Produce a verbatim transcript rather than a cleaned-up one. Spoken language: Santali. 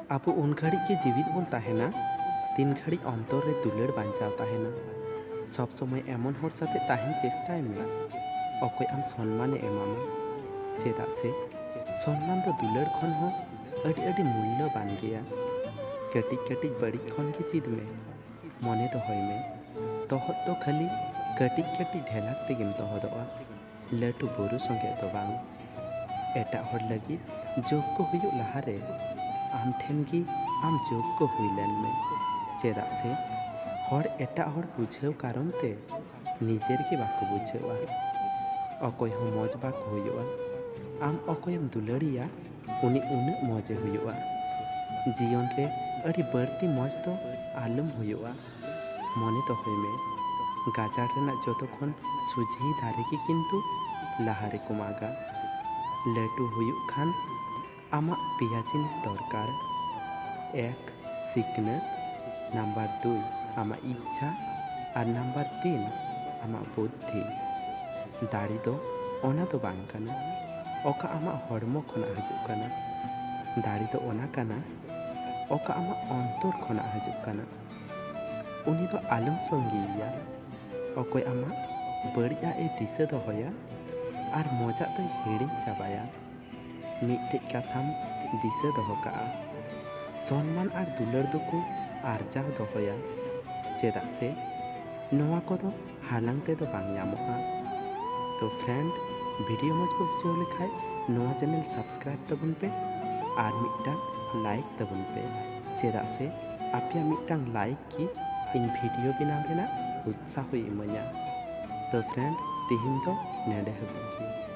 ᱟᱵᱚ ᱩᱱ ᱜᱷᱟᱹᱲᱤᱡ ᱜᱮ ᱡᱤᱣᱤᱫ ᱵᱚᱱ ᱛᱟᱦᱮᱱᱟ, ᱛᱤᱱ ᱜᱷᱟᱹᱲᱤᱡ ᱚᱱᱛᱚᱨ ᱨᱮ ᱫᱩᱞᱟᱹᱲ ᱵᱟᱧᱪᱟᱣ ᱛᱟᱦᱮᱱᱟ᱾ ᱥᱚᱵ ᱥᱚᱢᱚᱭ ᱮᱢᱚᱱ ᱦᱚᱲ ᱥᱟᱛᱮ ᱛᱟᱦᱮᱱ ᱪᱮᱥᱴᱟᱭ ᱢᱮ, ᱚᱠᱚᱭ ᱟᱢ ᱥᱚᱱᱢᱟᱱᱮ ᱮᱢᱟᱢᱟ᱾ ᱪᱮᱫᱟᱜ ᱥᱮ ᱥᱚᱱᱢᱟᱱ ᱫᱚ ᱫᱩᱞᱟᱹᱲ ᱠᱷᱚᱱ ᱦᱚᱸ ᱟᱹᱰᱤ ᱟᱹᱰᱤ ᱢᱩᱞᱞᱚᱵᱟᱱ ᱜᱮᱭᱟ᱾ ᱠᱟᱹᱴᱤᱡ ᱠᱟᱹᱴᱤᱡ ᱵᱟᱹᱲᱤᱡ ᱠᱷᱚᱱ ᱜᱮ ᱪᱮᱫ ᱢᱮ᱾ ᱢᱚᱱᱮ ᱫᱚᱦᱚᱭ ᱢᱮ, ᱛᱚᱦᱚᱫ ᱫᱚ ᱠᱷᱟᱹᱞᱤ ᱠᱟᱹᱴᱤᱡ ᱠᱟᱹᱴᱤᱡ ᱰᱷᱮᱞᱟᱠ ᱛᱮᱜᱮᱢ ᱛᱚᱦᱚᱫᱚᱜᱼᱟ, ᱞᱟᱹᱴᱩ ᱵᱩᱨᱩ ᱥᱚᱸᱜᱮ ᱫᱚ ᱵᱟᱝ᱾ ᱮᱴᱟᱜ ᱦᱚᱲ ᱞᱟᱹᱜᱤᱫ ᱡᱳᱜᱽᱜᱚ ᱦᱩᱭᱩᱜ ᱞᱟᱦᱟᱨᱮ ᱟᱢ ᱴᱷᱮᱱ ᱜᱮ ᱟᱢ ᱡᱳᱜᱽᱜᱚ ᱦᱩᱭ ᱞᱮᱱ ᱢᱮ᱾ ᱪᱮᱫᱟᱜ ᱥᱮ ᱦᱚᱲ ᱮᱴᱟᱜ ᱦᱚᱲ ᱵᱩᱡᱷᱟᱹᱣ ᱠᱟᱨᱚᱱ ᱛᱮ ᱱᱤᱡᱮᱨ ᱜᱮ ᱵᱟᱠᱚ ᱵᱩᱡᱷᱟᱹᱣᱟ᱾ ᱚᱠᱚᱭ ᱦᱚᱸ ᱢᱚᱡᱽ ᱵᱟᱠᱚ ᱦᱩᱭᱩᱜᱼᱟ᱾ ᱟᱢ ᱚᱠᱚᱭᱮᱢ ᱫᱩᱞᱟᱹᱲᱤᱭᱟ, ᱩᱱᱤ ᱩᱱᱟᱹᱜ ᱢᱚᱡᱮ ᱦᱩᱭᱩᱜᱼᱟ᱾ ᱡᱤᱭᱚᱱ ᱨᱮ ᱟᱹᱰᱤ ᱵᱟᱹᱲᱛᱤ ᱢᱚᱡᱽ ᱫᱚ ᱟᱞᱚᱢ ᱦᱩᱭᱩᱜᱼᱟ᱾ ᱢᱚᱱᱮ ᱫᱚᱦᱚᱭ ᱢᱮ, ᱜᱟᱡᱟᱲ ᱨᱮᱱᱟᱜ ᱡᱚᱛᱚ ᱠᱷᱚᱱ ᱥᱩᱡᱷᱤ ᱫᱟᱨᱮ ᱜᱮ ᱠᱤᱱᱛᱩ ᱞᱟᱦᱟ ᱨᱮᱠᱚ ᱢᱟᱜᱟ᱾ ᱞᱟᱹᱴᱩ ᱦᱩᱭᱩᱜ ᱠᱷᱟᱱ ᱟᱢᱟᱜ ᱯᱮᱭᱟ ᱡᱤᱱᱤᱥ ᱫᱚᱨᱠᱟᱨ᱾ ᱮᱠ, ᱥᱤᱠᱷᱱᱟᱹᱛ, ᱱᱟᱢᱵᱟᱨ ᱫᱩᱭ, ᱟᱢᱟᱜ ᱤᱪᱪᱷᱟ, ᱟᱨ ᱱᱟᱢᱵᱟᱨ ᱛᱤᱱ, ᱟᱢᱟᱜ ᱵᱩᱫᱽᱫᱷᱤ᱾ ᱫᱟᱲᱮ ᱫᱚ ᱚᱱᱟ ᱫᱚ ᱵᱟᱝ ᱠᱟᱱᱟ, ᱚᱠᱟ ᱟᱢᱟᱜ ᱦᱚᱲᱢᱚ ᱠᱷᱚᱱᱟᱜ ᱦᱤᱡᱩᱜ ᱠᱟᱱᱟ᱾ ᱫᱟᱲᱮ ᱫᱚ ᱚᱱᱟ ᱠᱟᱱᱟ, ᱚᱠᱟ ᱟᱢᱟᱜ ᱚᱱᱛᱚᱨ ᱠᱷᱚᱱᱟᱜ ᱦᱤᱡᱩᱜ ᱠᱟᱱᱟ᱾ ᱩᱱᱤ ᱫᱚ ᱟᱞᱚᱢ ᱥᱚᱝᱜᱮᱭᱮᱭᱟ, ᱚᱠᱚᱭ ᱟᱢᱟᱜ ᱵᱟᱹᱲᱤᱡᱟᱜ ᱮ ᱫᱤᱥᱟᱹ ᱫᱚᱦᱚᱭᱟ ᱟᱨ ᱢᱚᱡᱟᱜ ᱫᱚᱭ ᱦᱤᱲᱤᱧ ᱪᱟᱵᱟᱭᱟ᱾ ᱢᱤᱫᱴᱮᱡ ᱠᱟᱛᱷᱟᱢ ᱫᱤᱥᱟᱹ ᱫᱚᱦᱚ ᱠᱟᱜᱼᱟ, ᱥᱚᱱᱢᱟᱱ ᱟᱨ ᱫᱩᱞᱟᱹᱲ ᱫᱚᱠᱚ ᱟᱨᱡᱟᱣ ᱫᱚᱦᱚᱭᱟ, ᱪᱮᱫᱟᱜ ᱥᱮ ᱱᱚᱣᱟ ᱠᱚᱫᱚ ᱦᱟᱞᱟᱝ ᱛᱮᱫᱚ ᱵᱟᱝ ᱧᱟᱢᱚᱜᱼᱟ᱾ ᱛᱚ friend, video ᱢᱚᱡᱽ ᱯᱮ ᱵᱩᱡᱷᱟᱹᱣ ᱞᱮᱠᱷᱟᱡ ᱱᱚᱣᱟ channel subscribe ᱛᱟᱵᱚᱱ ᱯᱮ ᱟᱨ ᱢᱤᱫᱴᱟᱝ like ᱛᱟᱵᱚᱱ ᱯᱮ, ᱪᱮᱫᱟᱜ ᱥᱮ ᱟᱯᱮᱭᱟᱜ ᱢᱤᱫᱴᱟᱝ like ᱜᱮ ᱤᱧ video ᱵᱮᱱᱟᱣ ᱨᱮᱱᱟᱜ ᱩᱛᱥᱟᱦᱚᱭ ᱤᱢᱟᱹᱧᱟ᱾ ᱛᱚ friend, ᱛᱤᱦᱤᱧ ᱫᱚ ᱱᱮᱰᱮ ᱦᱟᱹᱵᱤᱡ ᱜᱮ᱾